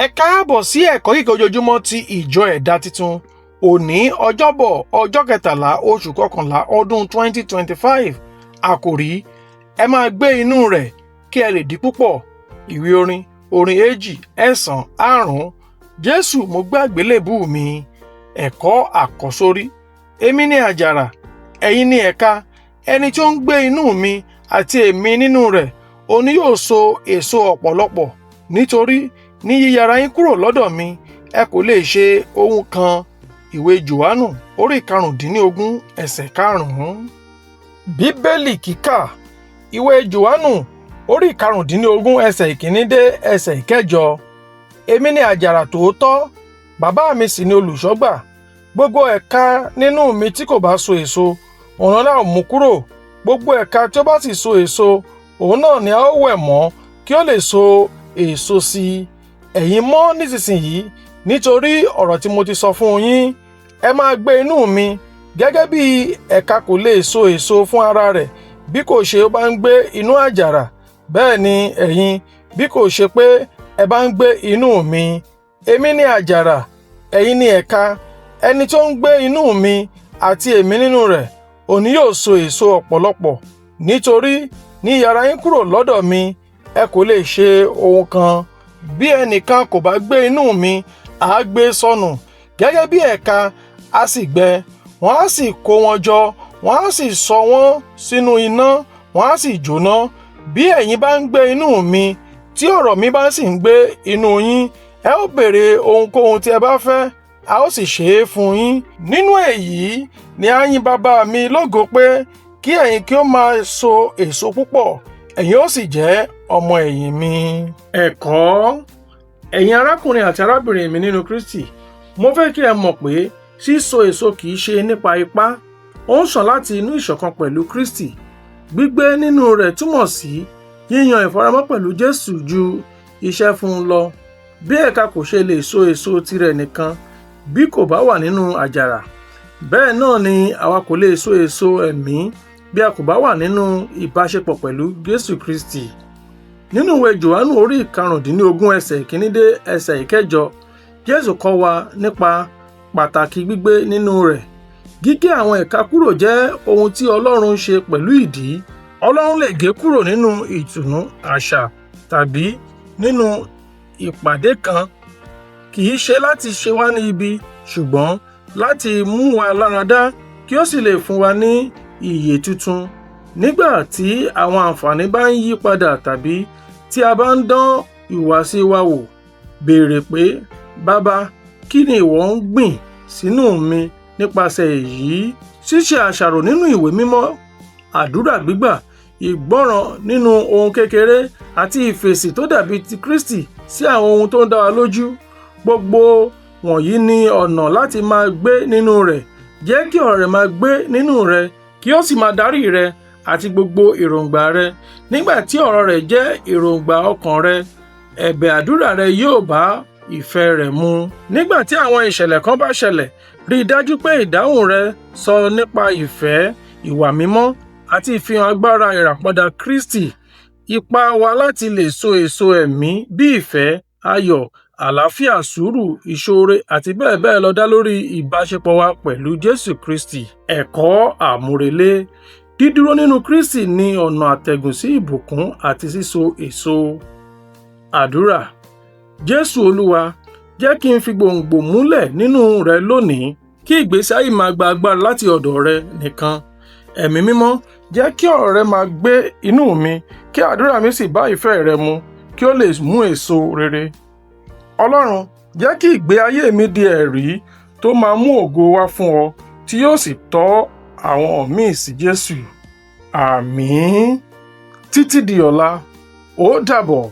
Ẹ káàbọ̀ sí ẹ̀kọ́ kíkọ́ ojoojúmọ́ ti ìjọ Ẹ̀dá Titun. Òní Ọjọ́bọ̀, ọjọ́ 13 oṣù kọkànlá ọdún 2025. Àkòrí: Ẹ máa gbé inú rẹ̀ kí ẹ lè di púpọ̀. Ìwé orin, orin 2 9 5. Jésù, mo gbé àgbélébùú mi. Ẹ̀kọ́ àkọ́sórí. Èmi ni àjàrà, ẹ̀yin ni ẹ̀ka. Ẹni tí ó ń gbé inú mi àti èmi nínú rẹ̀, òun ni yóò so èso ọ̀pọ̀lọpọ̀. Nítorí ní yíyára yín kúrò lọ́dọ̀ mi, ẹ kò lè ṣe ohun kan. Ìwé Jòhánù orí 15 ẹsẹ̀ 5. Bíbélì kíkà: Ìwé Jòhánù orí 15 ẹsẹ̀ 1 dé ẹsẹ̀ 8. Èmi ni àjàrà tòótọ́, bàbá mi sì ni olùṣọ́gbà. Gbogbo ẹ̀ka nínú mi tí kò bá so èso, òun náà ó mú kúrò. Gbogbo ẹ̀ka tí ó bá sì so èso, òun náà ni a ó wẹ̀ mọ́ kí ó lè so èso sí i. Ẹ̀yin mọ́ nísinsìnyí nítorí ọ̀rọ̀ tí mo ti sọ fún yín. Ẹ máa gbé inú mi. Gẹ́gẹ́ bí ẹ̀ka kò lè so èso fún ara rẹ̀ bí kò ṣe ó bá ń gbé inú àjàrà, bẹ́ẹ̀ ni ẹ̀yin bí kò ṣe pé ẹ bá ń gbé inú mi. Èmi ni àjàrà, ẹ̀yin ni ẹ̀ka. Ẹni tó ń gbé inú mi àti èmi nínú rẹ̀, òun ni yóò so èso ọ̀pọ̀lọpọ̀. Nítorí ní yíyára yín kúrò lọ́dọ̀ mi, ẹ kò lè ṣe ohun kan. Bí ẹnìkan kò bá gbé inú mi, à á gbé sọnù gẹ́gẹ́ bí ẹ̀ka, á sì gbẹ. Wọ́n á sì kó wọn jọ, wọ́n á sì sọ wọ́n sínú iná, wọ́n á sì jóná. Bí ẹ̀yin bá ń gbé inú mi, tí ọ̀rọ̀ mi bá sì ń gbé inú yín, ẹ ó béèrè ohunkóhun tí ẹ bá fẹ́, a ó sì ṣe é fún yín. Nínú èyí ni a yìn Baba mi lógo pé kí ẹ̀yin kí ó máa so èso púpọ̀, ẹ̀yin ó sì jẹ́ ọmọ ẹ̀yìn mi. Ẹ̀kọ́. Ẹ̀yin arákùnrin àti arábìnrin mi nínú Kristi, mo fẹ́ kí ẹ mọ̀ pé síso èso kì í ṣe nípa ipá. Ó ń ṣàn láti inú ìṣọ̀kan pẹ̀lú Kristi. Gbígbé nínú rẹ̀ túmọ̀ sí yíyan ìfaramọ́ pẹ̀lú Jésù ju iṣẹ́ fún un lọ. Bí ẹ̀ka kò ṣe lè so èso tirẹ̀ nìkan bí kò bá wà nínú àjàrà, bẹ́ẹ̀ náà ni àwa kò lè so èso ẹ̀mí bí a kò bá wà nínú ìbáṣepọ̀ pẹ̀lú Jésù Kristi. Nínú ìwé Jòhánù orí 15 ẹsẹ̀ 1 dé ẹsẹ̀ 8, Jésù kọ́ wa nípa pàtàkì gbígbé nínú rẹ̀. Gígé àwọn ẹ̀ka kúrò jẹ́ ohun tí Ọlọ́run ń ṣe pẹ̀lú ìdí. Ọlọ́run lè gé kúrò nínú ìtùnú, àṣà tàbí nínú ìpàdé kan. Kì í ṣe láti ṣe wá ní ibi, ṣùgbọ́n láti mú wa láradá kí ó sì lè fún wa ní ìyè tuntun. Nígbà tí àwọn àǹfààní bá ń yí padà tàbí tí a bá ń dán ìhùwàsí wa wò, béèrè pé, "Baba, kí ni ìwọ ń gbìn sínú mi nípasẹ̀ èyí?" Ṣíṣe àṣàrò nínú ìwé mímọ́, àdúrà gbígbà, ìgbọ́ràn nínú ohun kékeré àti ìfèsì tó dàbí ti Kristi sí àwọn ohun tó ń dá wa lójú. Gbogbo wọ̀nyí ni ọ̀nà láti máa gbé nínú rẹ̀. Jẹ́ kí ọ̀rọ̀ rẹ̀ máa gbé nínú rẹ, kí ó sì máa darí rẹ àti gbogbo èròǹgbà rẹ. Nígbà tí ọ̀rọ̀ rẹ̀ jẹ́ èròǹgbà ọkàn rẹ, ẹ̀bẹ̀ àdúrà rẹ yóò bá ìfẹ́ rẹ̀ mu. Nígbà tí àwọn ìṣẹ̀lẹ̀ kan bá ṣẹlẹ̀, rí i dájú pé ìdáhùn rẹ sọ nípa ìfẹ́, ìwà mímọ́ àti ìfihàn agbára ìràpadà Kristi. Ipá wa láti lè so èso ẹ̀mí bí ìfẹ́, ayọ̀, àlàáfíà, sùúrù, ìṣoore àti bẹ́ẹ̀ bẹ́ẹ̀ lọ dá lórí ìbáṣepọ̀ wa pẹ̀lú Jésù Kristi. Ẹ̀kọ́ àmúrelé. Dídúró nínú Kristi ní ọ̀nà àtẹ̀gùn sí ìbùkún àti síso èso. Àdúrà. Jésù Olúwa, jẹ́ kí n fi gbòǹgbò múlẹ̀ nínú rẹ lónìí, kí ìgbésí ayé máa gba agbára láti ọ̀dọ̀ rẹ nìkan. Ẹ̀mí mímọ́, jẹ́ kí ọ̀rọ̀ rẹ máa gbé inú mi, kí àdúrà mi sì bá ìfẹ́ rẹ mu, kí ó lè mú èso rere. Ọlọ́run, jẹ́ kí ìgbé ayé mi di ẹ̀rí tó máa mú ògo wá fún ọ, tí yóò sì tọ́ àwọn míì sí Jésù. Àmín. Títí di ọ̀la, ó dàbọ̀.